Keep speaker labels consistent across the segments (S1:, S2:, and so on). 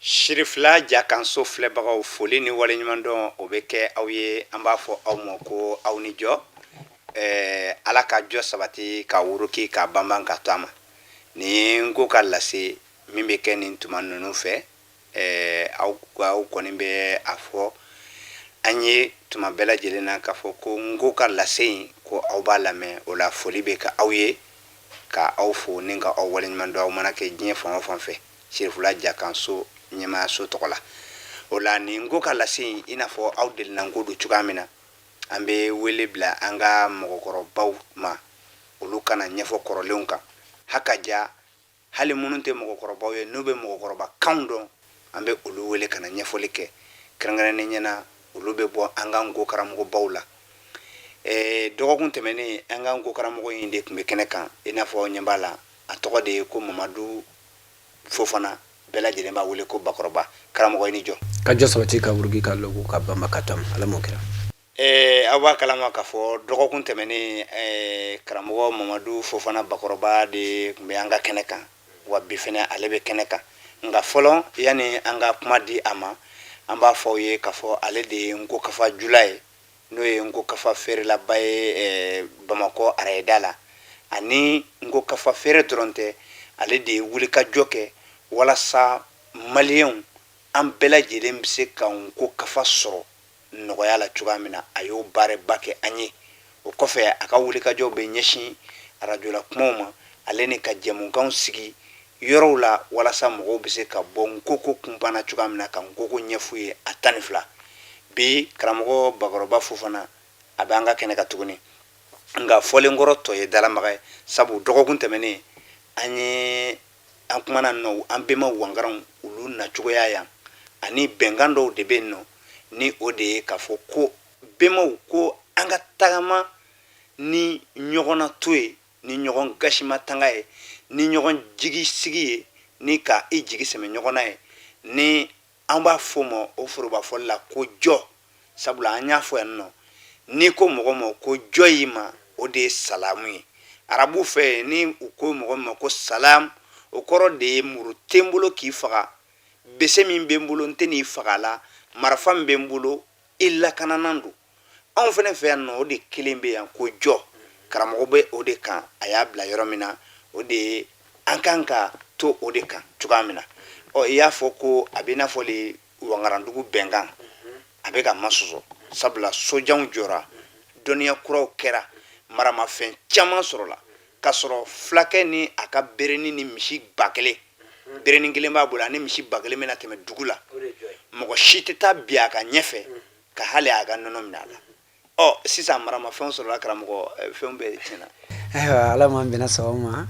S1: Sirifila jakanso filɛbagaw, foli ni waleɲumandɔn o bɛ kɛ aw ye. An b'a fɔ aw ma ko aw ni jɔ. Ala ka jɔ sabati ka wuruki ka banban ka to a ma. Nin n ko ka lase min bɛ kɛ nin tuma ninnu fɛ, aw aw kɔni bɛ a fɔ an ye tuma bɛɛ lajɛlen na k'a fɔ ko n ko ka lase in, ko aw b'a lamɛn. O la, foli bɛ kɛ aw ye, ka aw fo ni ka aw waleɲuman dɔn, aw mana kɛ diɲɛ fan o fan fɛ, Sirifila jakanso ɲɛmaayaso tɔgɔ la. O la, nin ko ka lase in, i n'a fɔ aw delinan ko don cogoya min na, an bɛ wele bila an ka mɔgɔkɔrɔbaw ma, olu ka na ɲɛfɔ kɔrɔlenw kan. Haka ja, hali minnu tɛ mɔgɔkɔrɔbaw ye, n'u bɛ mɔgɔkɔrɔba kanw dɔn, an bɛ olu wele ka na ɲɛfɔli kɛ kɛrɛnkɛrɛnnen ɲɛna. Olu bɛ bɔ an ka nko karamɔgɔbaw la. Dɔgɔkun tɛmɛnen, an ka nko karamɔgɔ in de tun bɛ kɛnɛ kan. I n'a fɔ aw ɲɛ b'a la, a tɔgɔ de ye ko Mamadu Fofana, bɛɛ lajɛlen b'a wele ko Bakɔrɔba. Karamɔgɔ, i ni jɔ.
S2: Ka jɔ sabati ka wuruki ka lɔgu ka banba ka to a ma. Ala m'o kɛra.
S1: Aw b'a kalama k'a fɔ dɔgɔkun tɛmɛnen, karamɔgɔ Mamadu Fofana Bakɔrɔba de tun bɛ an ka kɛnɛ kan, wa bi fɛnɛ ale bɛ kɛnɛ kan. Nka fɔlɔ, yanni an ka kuma di a ma, an b'a fɔ aw ye k'a fɔ ale de ye nko kafa jula ye, n'o ye nko kafa feerelaba ye Bamakɔ arayida la. Ani nko kafa feere dɔrɔn tɛ, ale de ye wulikajɔ kɛ walasa maliyɛnw, an bɛɛ lajɛlen bɛ se ka nko kafa sɔrɔ nɔgɔya la cogoya min na. A y'o baaraba kɛ an ye. O kɔfɛ, a ka wulikajɔ bɛ ɲɛsin arajola kumaw ma, ale ni ka jɛmukanw sigi yɔrɔw la walasa mɔgɔw bɛ se ka bɔ nkoko kunpan cogoya min na, ka nkoko ɲɛf'u ye a 12. Bi, karamɔgɔ Bakɔrɔba Fofana, a bɛ an ka kɛnɛ kan tuguni. Nka fɔlenkɔrɔ tɔ ye dalamaga ye, sabu dɔgɔkun tɛmɛnen, an ye an kumana nɔ an bɛnba wangaranw, olu nacogoya yan, ani bɛnkan dɔw de bɛ yen nɔ, ni o de ye k'a fɔ ko bɛnbaw ko an ka tagama ni ɲɔgɔnna to ye, ni ɲɔgɔn gasima tanga ye, ni ɲɔgɔn jigi sigi ye, ni ka i jigi sɛmɛ ɲɔgɔn na ye, ni an b'a fɔ ma o forobafɔli la ko jɔ. Sabula an y'a fɔ yan nɔ, n'i ko mɔgɔ ma ko jɔ y'i ma, o de ye salamu ye arabu fɛ. Ni u ko mɔgɔ ma ko salam, o kɔrɔ de ye muru tɛ n bolo k'i faga, bese min bɛ n bolo, n tɛ n'i faga la, marifa min bɛ n bolo, i lakananan don. Anw fana fɛ yan nɔ, o de kelen bɛ yan ko jɔ. Karamɔgɔ bɛ o de kan, a y'a bila yɔrɔ min na, o de ye an kan ka to o de kan cogoya min na. Ɔ, i y'a fɔ ko a bɛ i n'a fɔ le wangarandugu bɛnkan a bɛ ka masɔsɔ, sabula sojanw jɔra, dɔnniya kuraw kɛra, maramafɛn caman sɔrɔla, k'a sɔrɔ fulakɛ ni a ka berenin ni misi 1000, berenin kelen b'a bolo, ani misi 1000 bɛna tɛmɛ dugu la, mɔgɔ si tɛ taa bin a ka ɲɛfɛ ka hali a ka nɔnɔ minɛ a la. Ɔ, sisan maramafɛnw sɔrɔla, karamɔgɔ, fɛnw bɛɛ tiɲɛna.
S2: Ayiwa, Ala m'an bɛnna sababu ma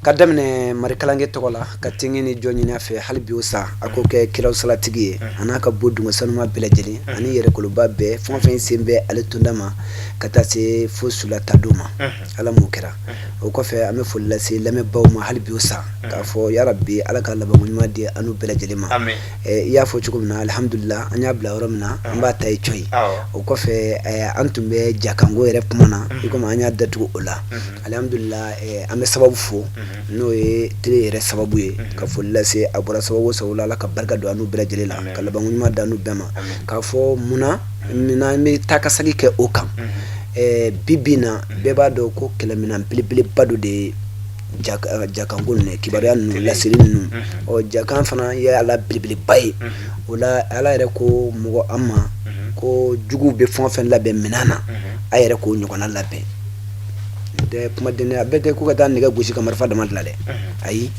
S2: ka daminɛ marikalange tɔgɔ la, ka tingi ni jɔ ɲini a fɛ hali bi o sa a k'o kɛ kiraw salatigi ye, a n'a ka bo dungɔ sanuma bɛɛ lajɛlen, ani yɛrɛkoloba bɛɛ, fɛn o fɛn sen bɛ ale tonda ma, ka taa se fo sulata don ma. Ala m'o kɛra. O kɔfɛ, an bɛ foli lase lamɛnbaaw ma hali bi o sa, k'a fɔ yarabi Ala ka labanko ɲuman di an n'u bɛɛ lajɛlen ma. I y'a fɔ cogo min na, alihamudulila, an y'a bila yɔrɔ min na, an b'a ta i coyi. O kɔfɛ, an tun bɛ jakanko yɛrɛ kuma na, i komi an y'a datugu o la. Alihamudulila, an bɛ sababu fo, n'o ye tele yɛrɛ sababu ye, ka foli lase a bɔra sababu o sababu la, Ala ka barika don an n'u bɛɛ lajɛlen la, ka labanko ɲuman d'an n'u bɛɛ ma. K'a fɔ munna an bɛ taa ka segin kɛ o kan, bi bi na, bɛɛ b'a dɔn ko kɛlɛminɛn belebeleba dɔ de ye jakanko ninnu, kibaruya ninnu laseli ninnu. Ɔ, jakan fana ye ala belebeleba ye. O la, Ala yɛrɛ ko mɔgɔ an ma ko juguw bɛ fɛn o fɛn labɛn minɛn na, a yɛrɛ k'o ɲɔgɔnna labɛn. Tɛ kumaden a bɛɛ tɛ ko ka taa nɛgɛ gosi ka marifa dama dilan dɛ. Ayi,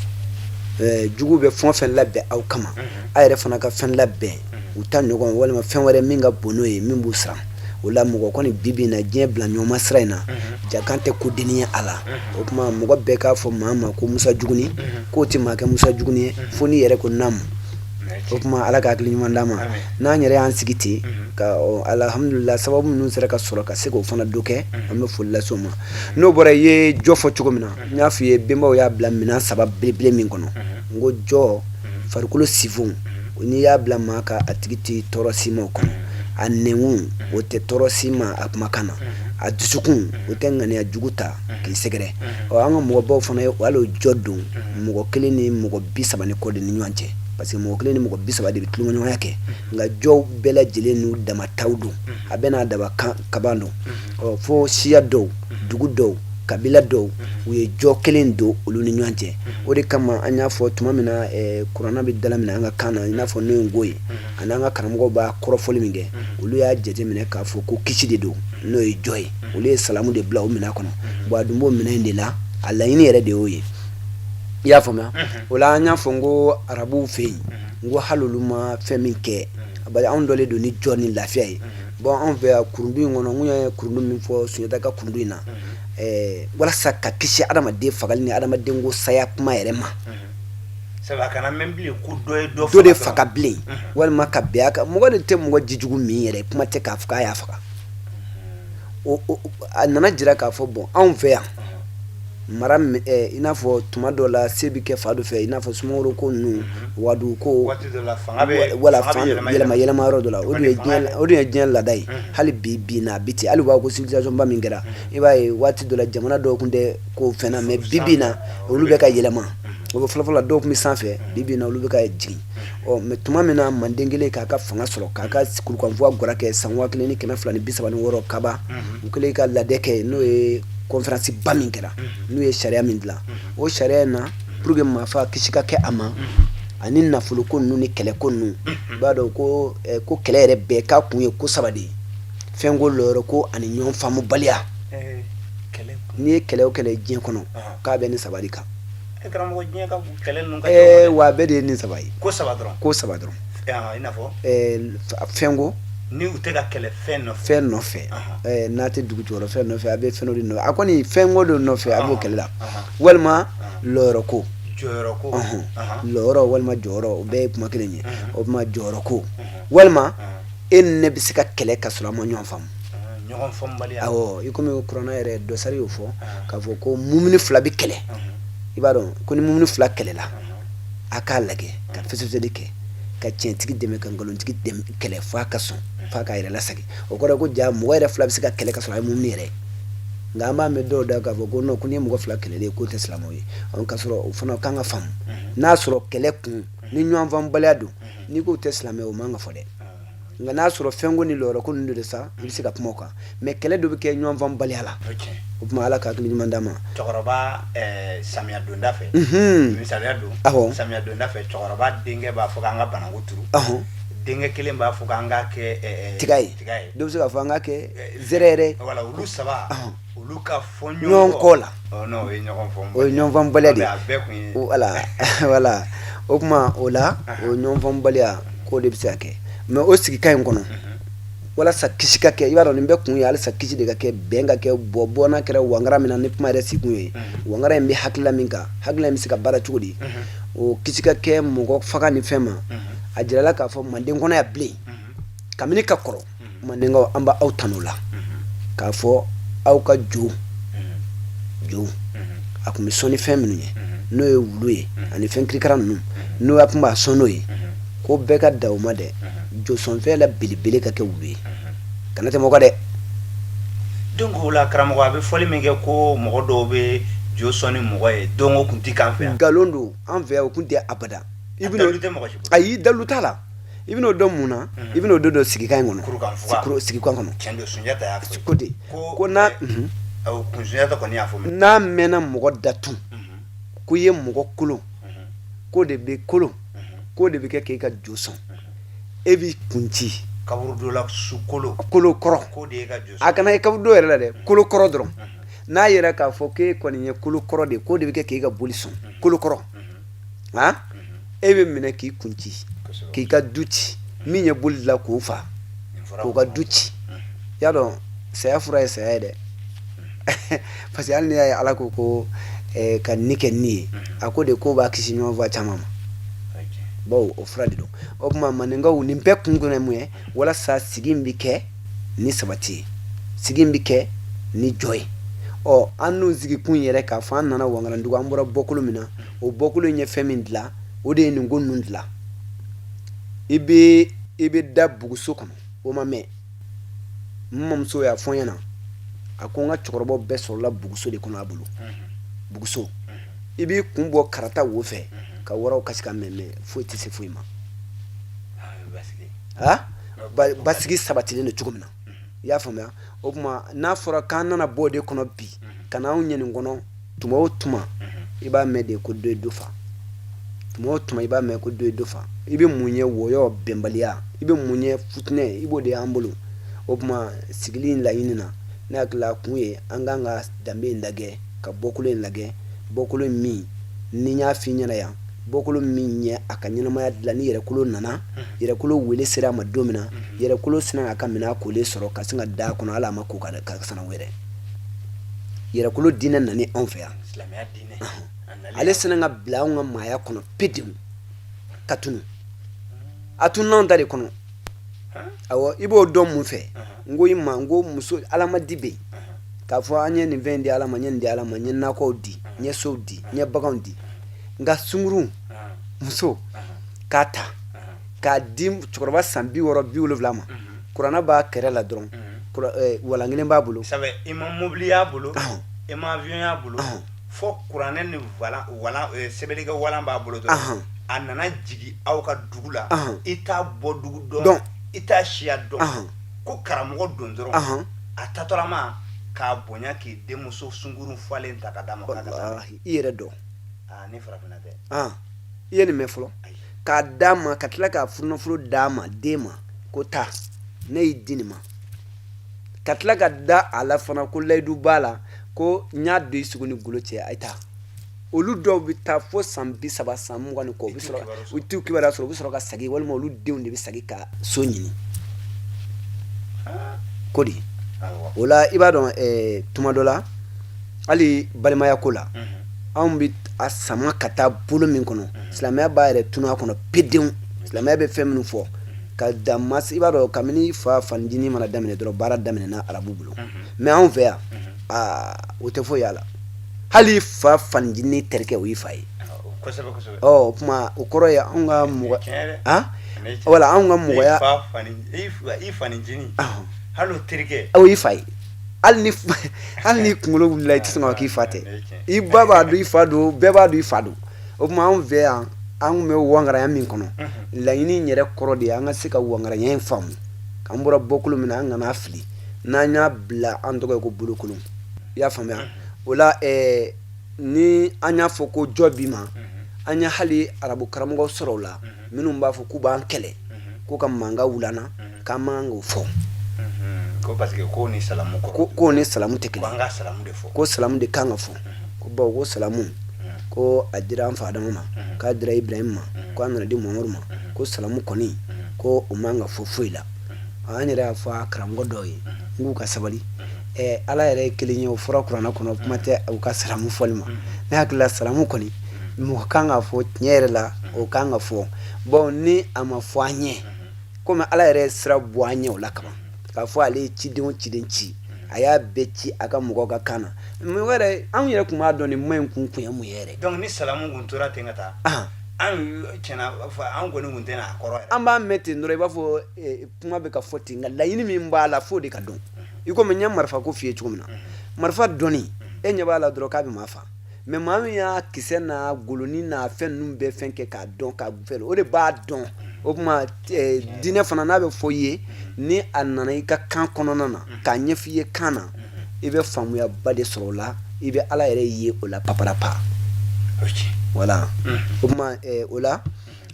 S2: juguw bɛ fɛn o fɛn labɛn aw kama, a yɛrɛ fana ka fɛn labɛn u ta ɲɔgɔn walima fɛn wɛrɛ min ka bon n'o ye, min b'u siran. O la, mɔgɔ kɔni bi bi in na, diɲɛ bila ɲɔgɔnma sira in na, jakan tɛ ko dennin ye a la. O tuma, mɔgɔ bɛɛ k'a fɔ maa ma ko Musa Juguni, k'o tɛ maa kɛ Musa Juguni ye fo n'i yɛrɛ ko naamu. O tuma, Ala ka hakili ɲuman d'an ma. N'an yɛrɛ y'an sigi ten ka, alihamudulila, sababu minnu sera ka sɔrɔ ka se k'o fana dɔ kɛ, an bɛ foli lase o ma. N'o bɔra, i ye jɔ fɔ cogo min na, n y'a f'i ye, bɛnbaw y'a bila minɛn saba belebele min kɔnɔ, n ko jɔ farikolo sifon, n'i y'a bila maa kan, a tigi tɛ tɔɔrɔ si ma o kɔnɔ. A nɛnkun, o tɛ tɔɔrɔ si ma a kumakan na. A dusukun, o tɛ ŋaniya jugu ta k'i sɛgɛrɛ. Ɔ, an ka mɔgɔbaw fana ye hali o jɔ don mɔgɔ kelen ni mɔgɔ 30 ni kɔ de ni ɲɔgɔn cɛ. Parce que mɔgɔ kelen ni mɔgɔ 30 de bɛ tulonkɛɲɔgɔnya kɛ, nka jɔw bɛɛ lajɛlen n'u damataw don, a bɛɛ n'a daba kaban don. Ɔ, fo siya dɔw, dugu dɔw, kabila dɔw, u ye jɔ kelen don olu ni ɲɔgɔn cɛ. O de kama an y'a fɔ tuma min na kuranɛ bɛ dalaminɛ an ka kan na, i n'a fɔ n'o ye nko ye, ani an ka karamɔgɔw b'a kɔrɔfɔli min kɛ, olu y'a jateminɛ k'a fɔ ko kisi de don, n'o ye jɔ ye. Olu ye salamu de bila o minɛn kɔnɔ. Bon, a dun b'o minɛn in de la, a laɲini yɛrɛ de y'o ye. I y'a faamuya? O la an y'a fɔ n ko arabuw fɛ yen, n ko hali olu ma fɛn min kɛ, bari anw dɔlen don ni jɔ ni lafiya ye. Bon, anw fɛ yan kurundu in kɔnɔ, n kun ye kurundu min fɔ Sunjata ka kurundu in na, walasa ka kisi adamaden fagali ni adamaden ko saya kuma yɛrɛ ma.
S1: Sabu a kana mɛn bilen ko dɔ ye dɔ
S2: dɔ de faga bilen, walima ka bɛn a kan. Mɔgɔ de tɛ mɔgɔ jijugu min yɛrɛ, kuma tɛ k'a fɔ k'a y'a faga. A nana jira k'a fɔ, bon, anw fɛ yan mara, i n'a fɔ tuma dɔ la se bɛ kɛ fa dɔ fɛ, i n'a fɔ Sumaworo ko ninnu, Wagadu ko, wala yɛlɛma yɛlɛma yɔrɔ dɔ la. O de ye diɲɛ laada ye. Hali bi bi na, a bi ten. Hali b'a ko civilisation ba min kɛra, i b'a ye waati dɔ la jamana dɔw tun tɛ ko fɛn na, mais bi bi na olu bɛ ka yɛlɛma. O bɛ fɔlɔfɔlɔ la, dɔw tun bɛ sanfɛ, bi bi na olu bɛ ka jigin. Ɔ, mais tuma min na Manden kelen k'a ka fanga sɔrɔ, k'a ka kurukanfuga gwara kɛ san 1236 kaba, u kɛlen ka ladɛ kɛ, n'o ye conférence ba min kɛra, n'u ye sariya min dilan, o sariya in na, pour que maafa kisi ka kɛ a ma, ani nafoloko ninnu ni kɛlɛko ninnu. I b'a dɔn ko kɛlɛ yɛrɛ bɛɛ k'a kun ye ko saba de ye: fɛnko, lɔyɔrɔ ko ani ɲɔgɔn faamubaliya. N'i ye kɛlɛ o kɛlɛ diɲɛ kɔnɔ, k'a bɛ nin saba de kan. Wa a bɛɛ de ye nin saba ye.
S1: Ko saba dɔrɔn.
S2: Ko saba dɔrɔn.
S1: I n'a fɔ?
S2: Fɛnko.
S1: Ni u tɛ ka kɛlɛ fɛn nɔfɛ.
S2: Fɛn nɔfɛ, n'a tɛ dugu jukɔrɔ fɛn nɔfɛ, a bɛ fɛn dɔ de nɔfɛ. A kɔni fɛnko de nɔfɛ a b'o kɛlɛ la, walima lɔyɔrɔ ko.
S1: Jɔyɔrɔ ko.
S2: Lɔyɔrɔ walima jɔyɔrɔ, o bɛɛ ye kuma kelen ye. O tuma jɔyɔrɔ ko, walima e ni ne bɛ se ka kɛlɛ ka sɔrɔ an ma ɲɔgɔn faamu.
S1: Ɲɔgɔn faamubaliya.
S2: Awɔ, i komi kuranɛ yɛrɛ dɔsari y'o fɔ k'a fɔ ko mumini fila bɛ kɛlɛ. I b'a dɔn ko ni mumini fila kɛlɛla, a k'a lajɛ ka fɛsɛfɛsɛli kɛ, ka tiɲɛtigi dɛmɛ, ka nkalontigi kɛlɛ f'a ka sɔn, f'a k'a yɛrɛ lasegin. O kɔrɔ ye ko ja mɔgɔ yɛrɛ fila bɛ se ka kɛlɛ ka sɔrɔ a ye mumini yɛrɛ ye. Nka an b'a mɛn dɔw da k'a fɔ ko non, ko n'i ye mɔgɔ fila kɛlɛlen ye k'o tɛ silamɛw ye. K'a sɔrɔ o fana kan ka faamu, n'a sɔrɔ kɛlɛ kun ni ɲɔgɔn faamubaliya don, n'i k'o tɛ silamɛ, o man ka fɔ dɛ. Nka n'a sɔrɔ fɛnko ni lɔyɔrɔ ko ninnu de sa, i bɛ se ka kuma o kan, mais kɛlɛ dɔ bɛ kɛ ɲɔgɔn faamubaliya la. O tuma Ala ka hakili ɲuman d'an ma.
S1: Cɛkɔrɔba, samiya donda fɛ, misaliya don, samiya donda fɛ, cɛkɔrɔba denkɛ b'a fɔ k'an ka bananku turu, denkɛ kelen b'a fɔ k'an k'a kɛ
S2: tiga ye, dɔw bɛ se k'a fɔ an k'a kɛ zɛrɛ yɛrɛ.
S1: Voilà, olu saba, olu ka fɔ
S2: ɲɔgɔn kɔ la,
S1: o ye
S2: o ye ɲɔgɔn faamubaliya de ye. Voilà, o tuma o la o ɲɔgɔn faamubaliya k'o de bɛ se ka kɛ. Mais o sigikan in kɔnɔ, walasa kisi ka kɛ, i b'a dɔn nin bɛɛ kun ye halisa kisi de ka kɛ, bɛn ka kɛ. Bɔ bɔ n'a kɛra wangara min na, ni kuma yɛrɛ sigikun ye wangara in bɛ hakilila min kan, hakilila in bɛ se ka baara cogo di, o kisi ka kɛ mɔgɔ faga ni fɛn ma. A jirala k'a fɔ Manden kɔnɔ yan bilen, kabini ka kɔrɔ, Mandenkaw, an b'aw tanu la k'a fɔ aw ka jo jo a tun bɛ sɔn ni fɛn minnu ye, n'o ye wulu ye ani fɛn kirikara ninnu, n'o a tun b'a sɔn n'o ye, ko bɛɛ ka da o ma dɛ. Josɔnfɛn la belebele ka kɛ wulu ye, kana tɛmɛ o kan dɛ.
S1: Donc o la karamɔgɔ, a bɛ fɔli min kɛ ko mɔgɔ dɔw bɛ jo sɔn ni mɔgɔ ye, donc o tun tɛ k'an fɛ yan.
S2: Nkalon don, an fɛ yan o tun tɛ abada. Ayi, dalu t'a la. I bɛn'o dɔn mun na? I bɛn'o dɔn sigikan in kɔnɔ, sigikan
S1: kɔnɔ.
S2: Ko de ko n'a n'a mɛnna mɔgɔ da tun ko i ye mɔgɔ kolon, k'o de bɛ kolon, k'o de bɛ kɛ k'e ka jo sɔn, e b'i kun ci
S1: kaburudo la su
S2: kolo kɔrɔ. A kana ye kaburudo yɛrɛ la dɛ, kolo kɔrɔ dɔrɔn. N'a yɛrɛ k'a fɔ k'e kɔni ye kolo kɔrɔ de ye, k'o de bɛ kɛ k'e ka boli sɔn, kolo kɔrɔ. E bɛ minɛ k'i kun ci, k'i ka du ci, min ye boli la k'o fa, k'o ka du ci. Y'a dɔn saya fura ye saya ye dɛ, parce que hali n'i y'a ye Ala ko ko ka ni kɛ ni ye, a ko de ko b'a kisi ɲɔgɔn fa caman ma, bawo o fura de don. O tuma Mandenkaw, nin bɛɛ kun ye mun ye? Walasa sigi in bɛ kɛ ni sabati ye, sigi in bɛ kɛ ni jɔ ye. Ɔ, an n'u sigi kun yɛrɛ k'a fɔ an nana Wangaradugu, an bɔra bɔkolo min na, o bɔkolo in ye fɛn min dilan, o de ye nin ko ninnu dilan. I bɛ da buguso kɔnɔ, o ma mɛn, n mamuso y'a fɔ n ɲɛna, a ko n ka cɛkɔrɔbaw bɛɛ sɔrɔla buguso de kɔnɔ a bolo. Buguso, i b'i kun bɔ karata wo fɛ. Ka waraw kasi ka mɛn, mais foyi tɛ se foyi ma. Basigi sabatilen don cogo min na, i y'a faamuya. O tuma n'a fɔra k'an nana bɔ o de kɔnɔ bi ka na anw ɲɛ kɔnɔ, tuma o tuma i b'a mɛn de ko dɔ ye dɔ fa. Tuma o tuma i b'a mɛn ko dɔ ye dɔ fa. I bɛ mun ye? Wɔyɔ, bɛnbaliya. I bɛ mun ye? Futinɛ. I b'o de y'an bolo. O tuma sigili in laɲini na, ne hakili la, kun ye an k'an ka danbe in lajɛ, ka bɔkolo in lajɛ, bɔkolo min ni n y'a f'i ɲɛna yan, bɔkolo min ye a ka ɲɛnamaya dilan. Ni yɛrɛkolo nana, yɛrɛkolo wele sera a ma don min na, yɛrɛkolo sinna k'a ka minɛn kolen sɔrɔ ka sin ka da kɔnɔ, hali a ma ko ka sanango yɛrɛ. Yɛrɛkolo diinɛ nana anw fɛ yan, ale sinna ka bila anw ka maaya kɔnɔ pewu ka tunu. A tununa anw ta de kɔnɔ. Awɔ, i b'o dɔn mun fɛ? N ko i ma, n ko muso alamadi bɛ yen k'a fɔ an ye nin fɛn di Ala ma, n ye nin di Ala ma, n ye nakɔw di, n ye sow di, n ye baganw di. Nka sungurun muso k'a ta k'a di cɛkɔrɔba san 60, 70 ma, kuranɛ b'a kɛrɛ la dɔrɔn, walan kelen b'a bolo.
S1: Sabu i ma mobili y'a bolo, i ma avion y'a bolo, fo kuranɛ ni sɛbɛnnikɛ walan b'a bolo dɔrɔn. A nana jigin aw ka dugu la, i t'a bɔ dugu dɔn, i t'a siya dɔn, ko karamɔgɔ don dɔrɔn. A taatɔlama k'a bonya k'i denmuso sungurun falen ta ka d'a ma.
S2: I yɛrɛ dɔn.
S1: Ni farafinna tɛ.
S2: I ye nin mɛn fɔlɔ? K'a d'a ma, ka tila k'a furunafolo d'a ma, den ma, ko taa, ne y'i di nin ma. Ka tila ka da a la fana ko layidu b'a la, ko n y'a don i sogo ni golo cɛ, a ye taa. Olu dɔw bɛ taa fo san 30, san 20 ni kɔ, u bɛ sɔrɔ, u t'u kibaruya sɔrɔ, u bɛ sɔrɔ ka segin, walima olu denw de bɛ segin ka so ɲini ko di. O la i b'a dɔn, tuma dɔ la, hali balimaya ko la, anw bɛ a sama ka taa bolo min kɔnɔ, silamɛya b'a yɛrɛ tunu a kɔnɔ pewu. Silamɛya bɛ fɛn minnu fɔ ka dan mas, i b'a dɔn, kabini fa fancinin mana daminɛ dɔrɔn, baara daminɛna arabu bolo. Mais anw fɛ yan, aa, o tɛ foyi y'a la. Hali fa fancinin terikɛ, o y'i fa ye. Ɔ, o tuma o kɔrɔ ye anw ka mɔgɔ, wala anw ka mɔgɔya.
S1: I fancinin, hali o terikɛ,
S2: o y'i fa ye. Hali ni kunkolo wulila, i tɛ sɔn ka k'i fa tɛ. I ba b'a dɔn i fa don, bɛɛ b'a dɔn i fa don. O tuma anw fɛ yan, an bɛ wangaraya min kɔnɔ, laɲini yɛrɛ kɔrɔ de ye an ka se ka wangaraya in faamu, k'an bɔra bɔkolo min na, an kana fili n'an y'a bila an tɔgɔ ye ko bolokolon. I y'a faamuya? O la, ni an y'a fɔ ko jɔ bi ma, an ye hali arabu karamɔgɔ sɔrɔ o la minnu b'a fɔ k'u b'an kɛlɛ, ko ka mankan wuli an na, k'an man k'o fɔ.
S1: Ko parce que ko ni salamu
S2: kɔrɔ, ko ni salamu tɛ kelen.
S1: An ka salamu de fɔ.
S2: Ko salamu de kan ka fɔ, ko bawo ko salamu, ko a dira an fa Adamu ma, k'a dira Ibrahim ma, ko a nana di Muhamadu ma, ko salamu kɔni, ko o man ka fɔ foyi la. An yɛrɛ y'a fɔ a karamɔgɔ dɔw ye, n k'u ka sabali. Ala yɛrɛ ye kelen ye, o fɔra kuranɛ kɔnɔ, kuma tɛ u ka salamu fɔli ma. Ne hakili la, salamu kɔni, mɔgɔ kan ka fɔ tiɲɛ yɛrɛ la, o kan ka fɔ. Bon, ni a ma fɔ an ɲɛ, komi Ala yɛrɛ ye sira bɔ an ɲɛ o la kaban, k'a fɔ ale ye ciden o ciden ci, a y'a bɛɛ ci a ka mɔgɔw ka kan na. Mɔgɔ yɛrɛ, anw yɛrɛ tun b'a dɔn nin kuma in kun ye mun ye yɛrɛ.
S1: Donc ni salamu kun tora ten ka taa, an tiɲɛna an kɔni kun tɛna a kɔrɔ yɛrɛ.
S2: An b'a mɛn ten dɔrɔn, i b'a fɔ kuma bɛ ka fɔ ten, nka laɲini min b'a la, f'o de ka dɔn. I komi n ye marifa ko f'i ye cogo min na, marifa dɔnni, e ɲɛ b'a la dɔrɔn k'a bɛ maa fa, mais maa min y'a kisɛ n'a golonin n'a fɛn ninnu bɛɛ fɛn kɛ k'a dɔn k'a fɛn, o de b'a dɔn. O tuma diinɛ fana, n'a bɛ fɔ i ye, ni a nana i ka kan kɔnɔna na k'a ɲɛfɔ i ye kan na, i bɛ faamuyaba de sɔrɔ o la, i bɛ Ala yɛrɛ ye o la paparapa. Voilà. O tuma o la,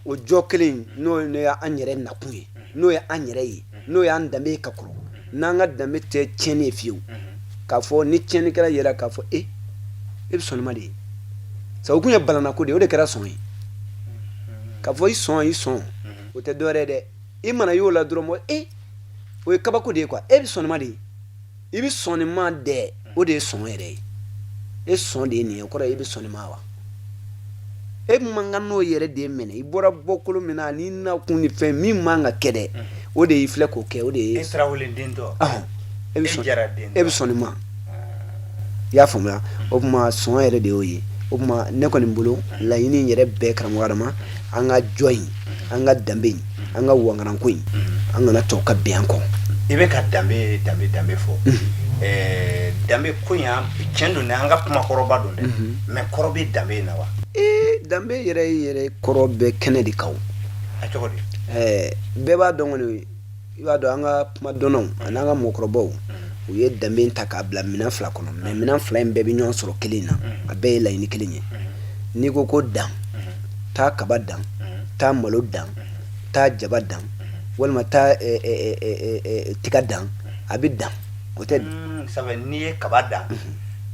S2: o jɔ kelen, n'o ye an yɛrɛ nakun ye, n'o ye an yɛrɛ ye, n'o y'an danbe ye ka kɔrɔ, n'an ka danbe tɛ tiɲɛni ye fiyewu, k'a fɔ ni tiɲɛnikɛla yera k'a fɔ e bɛ sɔn ma de ye sabu kun ye balanako de ye, o de kɛra sɔn ye. K'a fɔ i sɔn, i sɔn, o tɛ dɔwɛrɛ ye dɛ. I mana y'o la dɔrɔn, mɔ e o ye kabako de ye quoi. E bɛ sɔn ma de ye, i bɛ sɔn ma dɛ, o de ye sɔn yɛrɛ ye. E sɔn de ye nin ye, o kɔrɔ ye e bɛ sɔn ma wa. E man kan n'o yɛrɛ de minɛ. I bɔra bɔkolo min na, n'i nakun ni fɛn min man ka kɛ dɛ, o de y'i filɛ k'o kɛ, o de ye
S1: e Tarawele den tɔ.
S2: E bɛ sɔn, e bɛ sɔn ma. I y'a faamuya? O tuma sɔn yɛrɛ de y'o ye. O tuma ne kɔni bolo, laɲini yɛrɛ bɛɛ, karamɔgɔ Adama, an ka jɔ in, an ka danbe in, an ka wangaranko in, an kana tɔw ka bin an kɔ.
S1: I bɛ ka danbe, danbe, danbe fɔ. Danbe ko in, tiɲɛ don, an ka kumakɔrɔba don dɛ, mais kɔrɔ bɛ danbe in na wa?
S2: Ee, danbe yɛrɛ yɛrɛ kɔrɔ bɛ kɛnɛ de kan.
S1: A cogo di?
S2: Bɛɛ b'a dɔn kɔni, i b'a dɔn an ka kumadɔnnaw ani an ka mɔgɔkɔrɔbaw, u ye danbe ta k'a bila minɛn fila kɔnɔ, mais minɛn fila in bɛɛ bɛ ɲɔgɔn sɔrɔ kelen na, a bɛɛ ye laɲini kelen ye. N'i ko ko dan, taa kaba dan, taa malo dan, taa jaba dan, walima taa tiga dan, a bɛ dan, o tɛ?
S1: Sabu n'i ye kaba dan,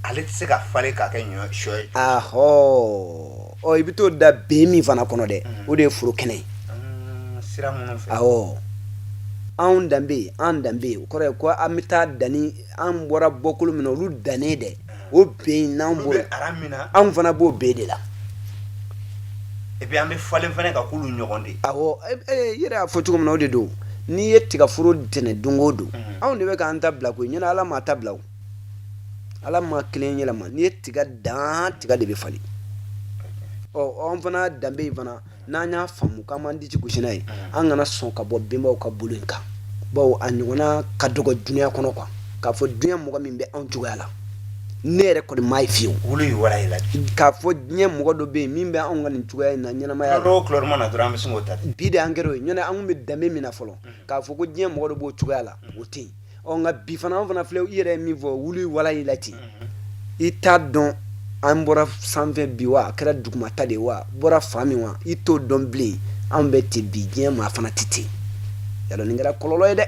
S1: ale tɛ se ka falen k'a kɛ ɲɔ sɔ ye.
S2: Ahɔ, ɔ i bɛ t'o da ben min fana kɔnɔ dɛ, o de ye foro kɛnɛ ye.
S1: Sira minnu fɛ.
S2: Awɔ, anw danbe, an danbe, o kɔrɔ ye ko an bɛ taa danni, an bɔra bɔkolo min na, olu dannen dɛ, o ben n'an
S1: b'o
S2: b'o
S1: aran min na,
S2: anw fana b'o ben de la.
S1: Et puis an bɛ falen fana ka k'olu ɲɔgɔn de.
S2: Awɔ, i yɛrɛ y'a fɔ cogo min na, o de don. N'i ye tigaforo tɛnɛ don o don, anw de bɛ k'an ta bila koyi, ɲɛna Ala m'a ta bila o, Ala ma kelen yɛlɛma. N'i ye tiga dan, tiga de bɛ falen. Ɔ an fana danbe in fana, n'an y'a faamu k'an b'an disi gosi n'a ye, an kana sɔn ka bɔ benbaw ka bolo in kan, bawo a ɲɔgɔnna ka dɔgɔ dunuya kɔnɔ quoi, k'a fɔ dunuya mɔgɔ min bɛ anw cogoya la, ne yɛrɛ kɔni m'a ye fiyewu.
S1: Wulu ye wala la.
S2: K'a fɔ diɲɛ mɔgɔ dɔ bɛ yen min bɛ anw ka nin cogoya in na ɲɛnamaya la.
S1: Dɔw couleur mana dɔrɔn, an bɛ sin k'o ta.
S2: Bi de an kɛra o ye, ɲɔntɛ an kun bɛ danbe min na fɔlɔ, k'a fɔ ko diɲɛ mɔgɔ dɔ b'o cogoya la, o tɛ yen. Ɔ nka bi fana, an fana filɛ, i yɛrɛ ye min fɔ, wulu wala y'i la ten, i t'a dɔn an bɔra sanfɛ bi wa, a kɛra dugumata de ye wa, bɔra fan min wa, i t'o dɔn bilen. Anw bɛ ten bi, diɲɛ maa fana tɛ ten. Yala nin kɛra kɔlɔlɔ ye dɛ,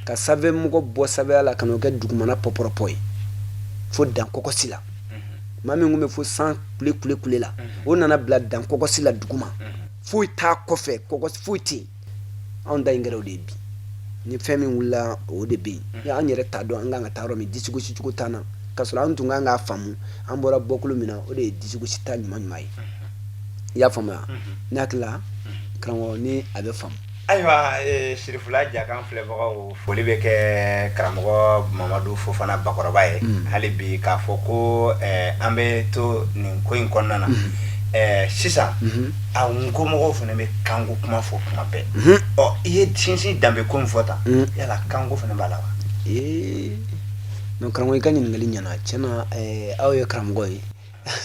S2: ka sanfɛ mɔgɔ bɔ sanfɛya la ka n'o kɛ dugumana pɔpɔrɔpɔ ye fo dan kɔkɔsi la. Maa min tun bɛ fo san kule kule kule la, o nana bila dan kɔkɔsi la duguma, foyi t'a kɔfɛ, kɔkɔsi foyi tɛ yen. Anw ta in kɛra o de ye bi. Ni fɛn min wulila, o de bɛ yen. An yɛrɛ t'a dɔn an kan ka taa yɔrɔ min, disigosi cogo t'an na, k'a sɔrɔ an tun kan k'a faamu an bɔra bɔkolo min na, o de ye disigosi ta ɲuman ɲuman ye. I y'a faamuya? Ne hakili la, karamɔgɔ, ni a bɛ faamu.
S1: Ayiwa, Sirifula Jakan filɛbagaw, foli bɛ kɛ karamɔgɔ Mamadu Fofana Bakɔrɔba ye hali bi, k'a fɔ ko an bɛ to nin ko in kɔnɔna na sisan. A ko mɔgɔw fana bɛ kanko kuma fɔ kuma bɛɛ. Ɔ i ye sinsin danbe ko in fɔ tan, yala kanko fana b'a la wa?
S2: Ee non, karamɔgɔ, i ka ɲininkali ɲɛna tiɲɛ na. Aw ye karamɔgɔ ye,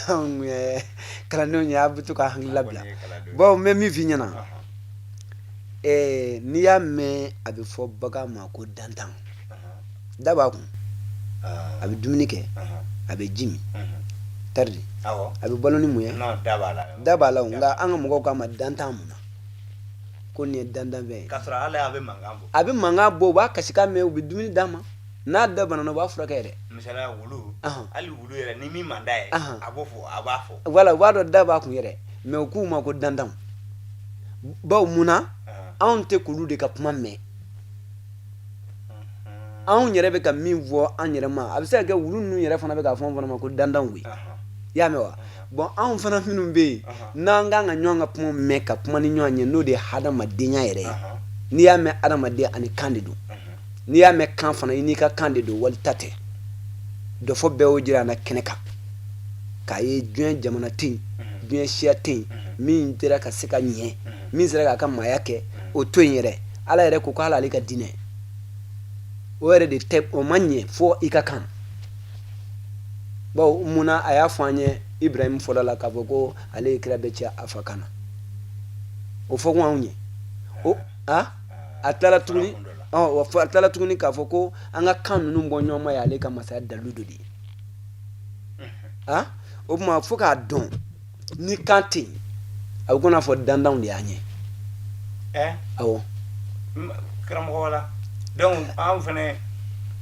S2: anw ye kalandenw ye, a bɛ to ka hakili labila. Bon, n bɛ min f'i ɲɛna, n'i y'a mɛn a bɛ fɔ bagan ma ko dantan, da b'a kun, a bɛ dumuni kɛ, a bɛ ji min tari, a bɛ balo ni mun ye? Da b'a la. Nka an ka mɔgɔw k'a ma dantan mun na? Ko nin ye dantanfɛn ye.
S1: K'a sɔrɔ hali a bɛ mankan bɔ.
S2: A bɛ mankan bɔ, u b'a kasikan mɛn, u bɛ dumuni d'a ma. N'a da banana, u b'a furakɛ yɛrɛ.
S1: Misaliya, wulu, hali wulu yɛrɛ, ni min man d'a ye, a b'o fɔ, a b'a fɔ.
S2: Voilà, u b'a dɔn da b'a kun yɛrɛ, mais u k'u ma ko dantanw. Bawo mun na? Anw tɛ k'olu de ka kuma mɛn. Anw yɛrɛ bɛ ka min fɔ an yɛrɛ ma, a bɛ se ka kɛ wulu ninnu yɛrɛ fana bɛ k'a fɔ anw fana ma ko dantanw koyi. I y'a mɛn wa? Bon, anw fana minnu bɛ yen n'an kan ka ɲɔgɔn ka kuma mɛn, ka kuma ni ɲɔgɔn ye, n'o de ye hadamadenya yɛrɛ ye. N'i y'a mɛn hadamaden, ani kan de don. N'i y'a mɛn kan fana, i n'i ka kan de don, wali ta tɛ. Dɔfɔ bɛɛ y'o jira an na kɛnɛ kan, k'a ye diɲɛ jamana tɛ yen, diɲɛ siya tɛ yen min sera ka se ka ɲɛ, min sera k'a ka maaya kɛ, o to yen yɛrɛ. Ala yɛrɛ ko k'ale ale ka diinɛ o yɛrɛ de tɛ, o ma ɲɛ fo i ka kan. Bawo munna a y'a fɔ an ye Ibrahim fɔlɔ la k'a fɔ ko ale ye kira bɛɛ ci a fa kan na? O fɔ kun anw ye o a a tilala tuguni, a tilala tuguni k'a fɔ ko an ka kan ninnu bɔ ɲɔgɔn ma ye ale ka masaya dalilu dɔ de ye. A o tuma fo k'a dɔn ni kan tɛ yen, a bɛ komi n'a fɔ dantanw de y'an ye. Awɔ.
S1: Karamɔgɔ, wala donc anw fana,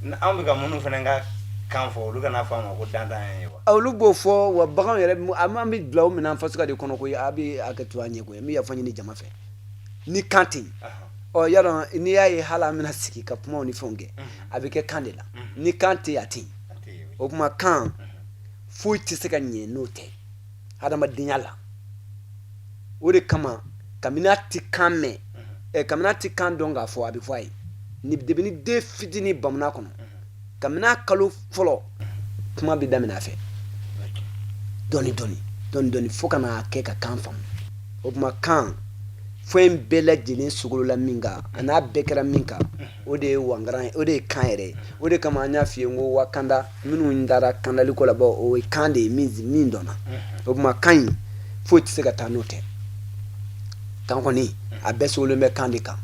S1: anw bɛ ka minnu fana ka kan fɔ, olu kana fɔ an ma ko dantan ye wa?
S2: Olu b'o fɔ wa. Baganw yɛrɛ, an bɛ bila o minɛn fasuguya de kɔnɔ koyi. A bɛ hakɛ to an ɲɛ koyi, n bɛ yafa ɲini jama fɛ ni kan tɛ yen. Ɔ yadɔ, n'i y'a ye hali an bɛna sigi ka kumaw ni fɛnw kɛ, a bɛ kɛ kan de la. Ni kan tɛ yen, a tɛ yen. O tuma kan foyi tɛ se ka ɲɛ n'o tɛ hadamadenya la. O de kama kabini a tɛ kan mɛn, kabini a tɛ kan dɔn k'a fɔ, a bɛ fɔ a ye ni depuis ni den fitinin bamuna kɔnɔ, kabini a kalo fɔlɔ, kuma bɛ daminɛ a fɛ dɔɔni dɔɔni dɔɔni dɔɔni fo ka n'a kɛ ka kan faamu. O tuma kan fɛn bɛɛ lajɛlen sogolola min kan, a n'a bɛɛ kɛra min kan, o de ye wangaran ye, o de ye kan yɛrɛ ye. O de kama an y'a f'i ye n ko wa kanda minnu taara kandali ko la, bɔ o ye kan de ye min dɔnna. O tuma kan in Foyi tɛ se ka taa n'o tɛ. Kan kɔni, a bɛɛ sogolen bɛ kan de kan.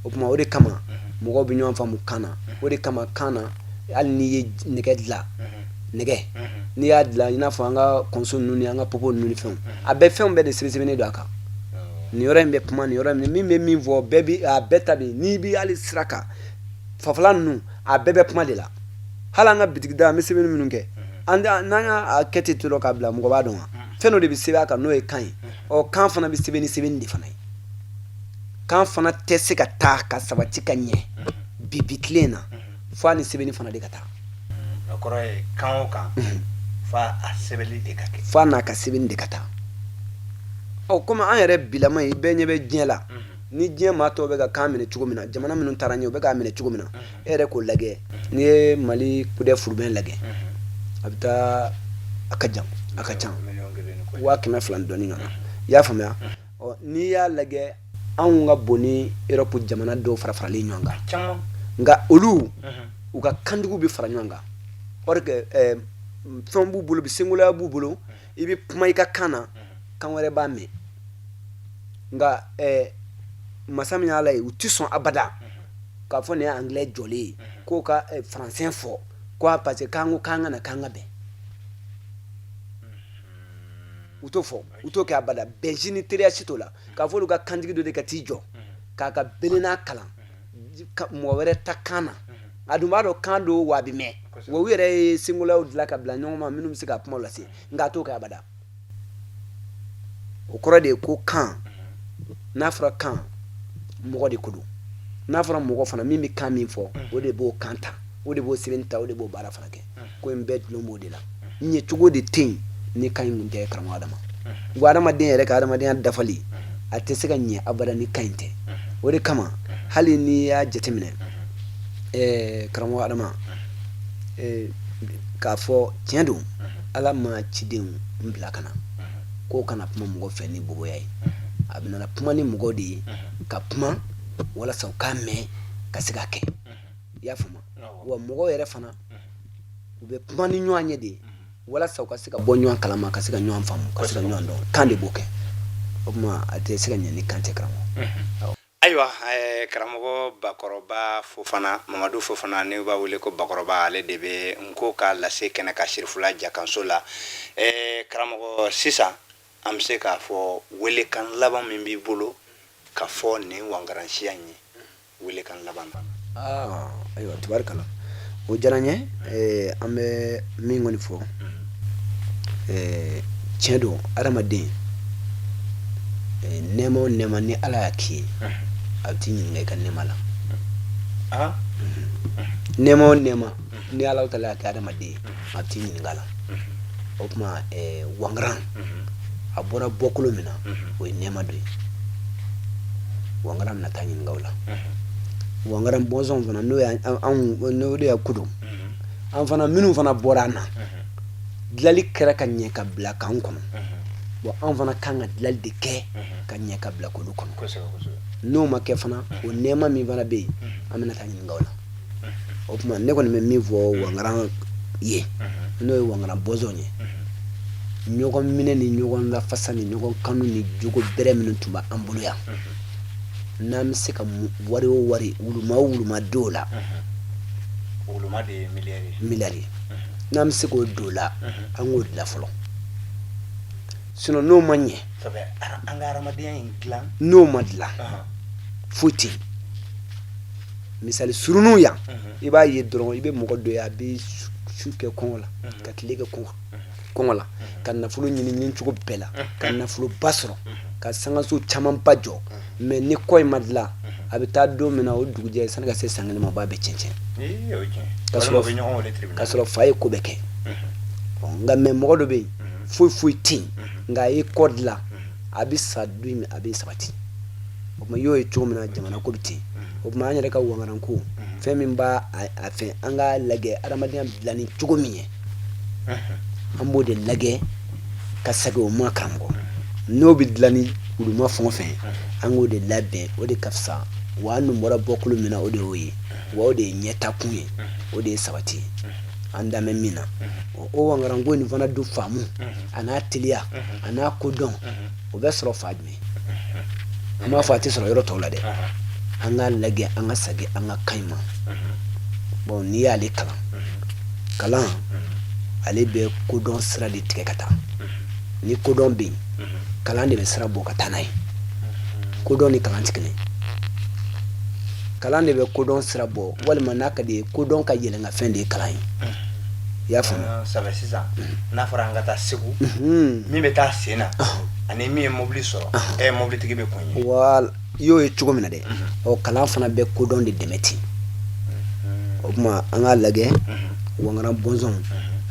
S2: O tuma, o de kama mɔgɔw bɛ ɲɔgɔn faamu kan na. O de kama kan na, hali n'i ye nɛgɛ dilan, nɛgɛ n'i y'a dilan, i n'a fɔ an ka kɔnso ninnu ni an ka popo ninnu ni fɛnw, a bɛɛ, fɛnw bɛɛ de sɛbɛn don a kan. Nin yɔrɔ in bɛ kuma, nin yɔrɔ in, min bɛ min fɔ, bɛɛ bi a bɛɛ ta bi. N'i bɛ hali sira kan fafala ninnu, a bɛɛ bɛ kuma de la. Hali an ka bitigida, an bɛ sɛbɛnni minnu kɛ, n'an y'a kɛ ten dɔrɔn k'a bila, mɔgɔ b'a dɔn wa? Fɛn dɔ de bɛ sɛbɛn a kan, n'o ye kan ye. Ɔ, kan fana bɛ sɛbɛn ni sɛbɛnni de fana ye. Kan fana tɛ se ka taa ka sabati ka ɲɛ bi bi tile in na, fo a ni sɛbɛnni fana de ka taa.
S1: O kɔrɔ ye, kan o kan, fo a sɛbɛnni de ka kɛ.
S2: Fo a n'a ka sɛbɛnni de ka taa. Ɔ, komi an yɛrɛ bilama ye, bɛɛ ɲɛ bɛ diɲɛ la, ni diɲɛ maa tɔw bɛ ka kan minɛ cogo min na, jamana minnu taara ɲɛ, u bɛ k'a minɛ cogo min na, e yɛrɛ k'o lajɛ. N'i ye Mali kudɛ furubɛn lajɛ, a bɛ taa, a ka jan, a ka ca 200,000 dɔɔni ɲɔgɔn na. I y'a faamuya? Ɔ, n'i y'a lajɛ, anw ka bon ni Europe jamana dɔw fara faralen ɲɔgɔn kan, nka olu, u ka kantigiw bɛ fara ɲɔgɔn kan. Or que fɛn b'u bolo bi, sengoloya b'u bolo. I bɛ kuma i ka kan na, kan wɛrɛ b'a mɛn. Nka masa min y'Ala ye, u tɛ sɔn abada k'a fɔ nin ye anglais jɔlen ye, k'o ka français fɔ ko parce que k'an ko k'an ka na k'an ka bɛn. U t'o fɔ, u t'o kɛ abada. Bɛnsi ni teriya si t'o la, k'a fɔ olu ka kantigi dɔ de ka t'i jɔ k'a ka belenna kalan mɔgɔ wɛrɛ ta kan na. A dun b'a dɔn kan don wa, a bɛ mɛn wa. U yɛrɛ ye sengolaw dilan ka bila ɲɔgɔn ma minnu bɛ se ka kuma lase, nka a t'o kɛ abada. O kɔrɔ de ye ko kan, n'a fɔra kan, mɔgɔ de ko don. N'a fɔra mɔgɔ fana, min bɛ kan min fɔ, o de b'o kan ta, o de b'o sɛbɛnni ta, o de b'o baara fana kɛ. Ko in bɛɛ dulon b'o de la. Ɲɛ cogo de tɛ yen ni kan in kun tɛ, karamɔgɔ Adama. Wa adamaden yɛrɛ ka adamadenya dafali, a tɛ se ka ɲɛ abada ni kan in tɛ. O de kama, hali n'i y'a jateminɛ, karamɔgɔ Adama, k'a fɔ tiɲɛ don, Ala ma cidenw bila ka na k'o kana kuma mɔgɔ fɛ ni boboya ye. A bɛna kuma ni mɔgɔ de ye, ka kuma walasa u k'a mɛn ka se k'a kɛ. I y'a faamu wa? Mɔgɔw yɛrɛ fana, u bɛ kuma ni ɲɔgɔn ye de walasa u ka se ka bɔ ɲɔgɔn kalama, ka se ka ɲɔgɔn faamu, ka se ka ɲɔgɔn dɔn. Kan de b'o kɛ. O tuma, a tɛ se ka ɲɛ ni kan tɛ, karamɔgɔ.
S1: Ayiwa, karamɔgɔ Bakɔrɔba Fofana, Mamadu Fofana, n'u b'a wele ko Bakɔrɔba, ale de bɛ Nko ka lase kɛnɛ kan Sirifula Jakanso la. Karamɔgɔ, sisan an bɛ se k'a fɔ, welekan laban min b'i bolo ka fɔ nin wangaransiya in ye, welekan laban?
S2: Aa, ayiwa, tubarikala, o diyara n ye. An bɛ min kɔni fɔ, tiɲɛ don, adamaden, nɛɛma o nɛɛma ni Ala y'a k'i ye, a bɛ t'i ɲininka i ka nɛɛma la. Nɛɛma o nɛɛma ni Ala taala y'a kɛ adamaden ye, a bɛ t'i ɲininka la. O tuma, wangaran, a bɔra bɔkolo min na, o ye nɛɛma dɔ ye. Wangaran bɛna taa ɲininka o la. Wangaran bɔnsɔn fana, n'o y'anw, n'o de y'a ko don, an fana minnu fana bɔra an na, dilali kɛra ka ɲɛ ka bila k'an kɔnɔ. Bon, an fana kan ka dilali de kɛ ka ɲɛ ka bila k'olu kɔnɔ. N'o ma kɛ fana, o nɛɛma min fana bɛ yen, an bɛna taa ɲininka o la. O tuma, ne kɔni bɛ min fɔ wangaran ye, n'o ye wangaran bɔnsɔn ye, ɲɔgɔn minɛ ni ɲɔgɔn lafasa ni ɲɔgɔn kanu ni jogo bɛrɛ minnu tun b'an bolo yan, n'an bɛ se ka wari o wari, wuluma o wuluma don o la,
S1: wuluma de ye miliyari.
S2: Miliyari, n'an bɛ se k'o don o la, an k'o dilan fɔlɔ. Sinon n'o ma ɲɛ,
S1: an ka hadamadenya in dilan.
S2: N'o ma dilan, foyi tɛ yen. Misali surunun yan, i b'a ye dɔrɔn, i bɛ mɔgɔ dɔ ye, a bɛ su kɛ kɔngɔ la, ka tile kɛ kɔngɔ la, ka nafolo ɲini ɲini cogo bɛɛ la, ka nafoloba sɔrɔ, ka sangaso camanba jɔ. Mais ni kɔ in ma dilan, a bɛ taa don min na, o dugujɛ, sani ka se san kelen ma, o b'a bɛɛ cɛn cɛn, ka sɔrɔ fa ye ko bɛɛ kɛ. Nka mais mɔgɔ dɔ bɛ yen, foyi foyi tɛ yen, nka a ye kɔ dilan, a bɛ sa don min, a bɛ sabati. O tuma, i y'o ye cogo min na, jamana ko bɛ ten. O tuma, an yɛrɛ ka wangaranko, fɛn min b'a a fɛn, an k'a lajɛ adamadenya dilanni cogo min ye, an b'o de lajɛ ka segin o ma, karamɔgɔ. N'o bɛ dilan ni wuluma fɛn o fɛn, an k'o de labɛn, o de ka fisa wa. An dun bɔra bɔkolo min na, o de y'o ye wa, o de ye ɲɛtakun ye, o de ye sabati ye. An danbɛ min na, o wangaranko nin fana du faamu a n'a teliya a n'a kodɔn, o bɛ sɔrɔ fan jumɛn? An b'a fɔ a tɛ sɔrɔ yɔrɔ tɔw la dɛ. An k'a lajɛ, an ka segin an ka kan in ma. Bon, n'i y'ale kalan, kalan ale bɛ kodɔn sira de tigɛ ka taa. Ni kodɔn bɛ yen, kalan de bɛ sira bɔ ka taa n'a ye. Kodɔn ni kalan tɛ kelen. Kalan de bɛ kodɔn sira bɔ, walima n'a ka di ye, kodɔn ka yɛlɛnkanfɛn de ye kalan ye. I y'a faamu?
S1: Sabu sisan n'a fɔra an ka taa Segu, min bɛ taa sen na ani min ye mobili sɔrɔ, mobilitigi bɛ kun ye.
S2: Wala, i y'o ye cogo min na dɛ, ɔ kalan fana bɛ kodɔn de dɛmɛ ten. O tuma an k'a lajɛ, wangaran bɔnsɔn,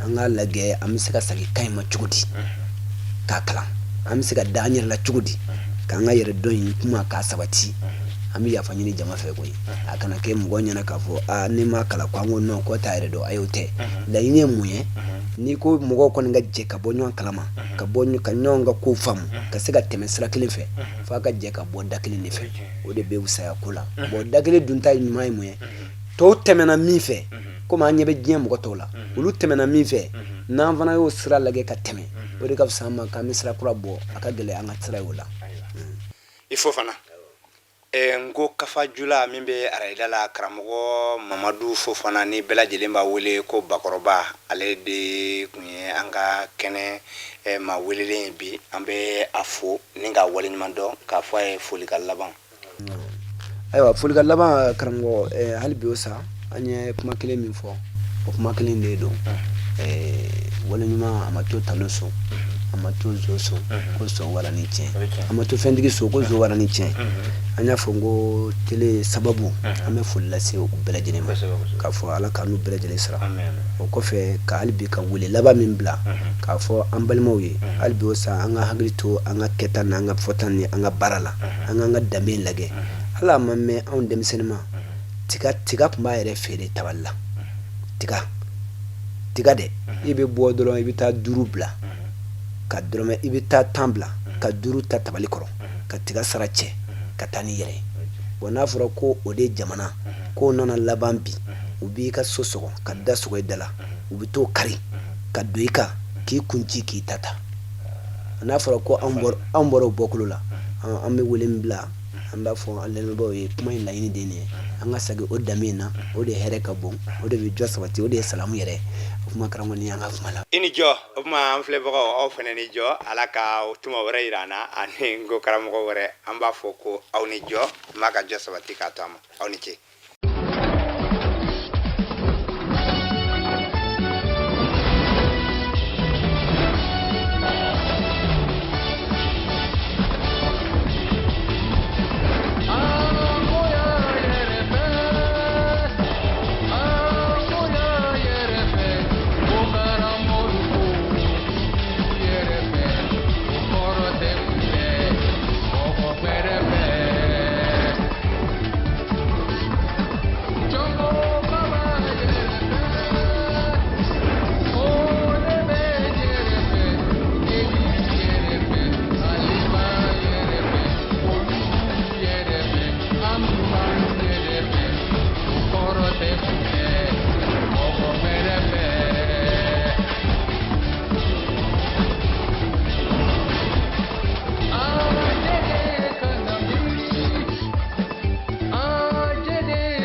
S2: an k'a lajɛ an bɛ se ka segin kan in ma cogo di k'a kalan, an bɛ se ka da an yɛrɛ la cogo di k'an ka yɛrɛ dɔn in kuma k'a sabati. An bɛ yafa ɲini jama fɛ koyi, a kana kɛ mɔgɔ ɲɛna k'a fɔ aa ne ma kalan ko an ko non, ko t'a yɛrɛ dɔn. Ayi, o tɛ. Laɲini ye mun ye? N'i ko mɔgɔw kɔni ka jɛ ka bɔ ɲɔgɔn kalama, ka bɔ ka ɲɔgɔn ka ko faamu, ka se ka tɛmɛ sira kelen fɛ, f'a ka jɛ ka bɔ da kelen de fɛ. O de bɛ fisaya ko la. Bon, da kelen dun ta ɲuman ye mun ye? Tɔw tɛmɛna min fɛ, komi an ɲɛ bɛ diɲɛ mɔgɔ tɔw la, olu tɛmɛna min fɛ, n'an fana y'o sira lajɛ ka tɛmɛ, o de ka fisa an ma k'an bɛ sira kura bɔ. A ka gɛlɛn an ka sira ye o la.
S1: I Fofana, n ko kafajula min bɛ arayida la, karamɔgɔ Mamadu Fofana ni bɛɛ lajɛlen b'a wele ko Bakɔrɔba, ale de tun ye an ka kɛnɛ maa welelen ye bi. An bɛ a fo ni k'a waleɲuman dɔn k'a fɔ a ye folikan laban.
S2: Ayiwa, folikan laban, karamɔgɔ, hali bi o sa, an ye kuma kelen min fɔ, o kuma kelen de don. Waleɲuman a ma to talo so, a ma to zo so ko so wara ni tiɲɛ, a ma to fɛntigi so ko zo wara ni tiɲɛ. An y'a fɔ n ko tele sababu, an bɛ foli lase u bɛɛ lajɛlen ma k'a fɔ Ala k'an n'u bɛɛ lajɛlen sara. O kɔfɛ, ka hali bi ka wele laban min bila k'a fɔ an balimaw ye, hali bi o sa, an ka hakili to an ka kɛta n'an ka fɔta ni an ka baara la, an k'an ka danbe lajɛ. Ala ma mɛn anw denmisɛnnin ma, tiga tiga tun b'a yɛrɛ feere tabali la. Tiga tiga dɛ, i bɛ bɔ dɔrɔn, i bɛ taa duuru bila ka dɔrɔmɛ, i bɛ taa 10 bila ka duuru ta tabali kɔrɔ ka tiga sara cɛ ka taa n'i yɛrɛ ye. Bon, n'a fɔra ko o de jamana k'o nana laban bi, u b'i ka so sɔgɔ ka da sɔgɔ i da la, u bɛ t'o kari ka don i kan k'i kun ci k'i ta ta. N'a fɔra ko anw bɔra o bɔkolo la, an bɛ wele min bila, an b'a fɔ an lamɛnbaaw ye, kuma in laɲini de ye nin ye: an ka segin o danbe in na, o de hɛrɛ ka bon, o de bɛ jɔ sabati, o de ye salamu yɛrɛ. O kuma, karamɔgɔ, ni an ka kuma la.
S1: I ni jɔ. O tuma an filɛbagaw, aw fana ni jɔ. Ala ka tuma wɛrɛ yira an na ani n ko karamɔgɔ wɛrɛ. An b'a fɔ ko aw ni jɔ, ma ka jɔ sabati k'a to a ma. Aw ni ce.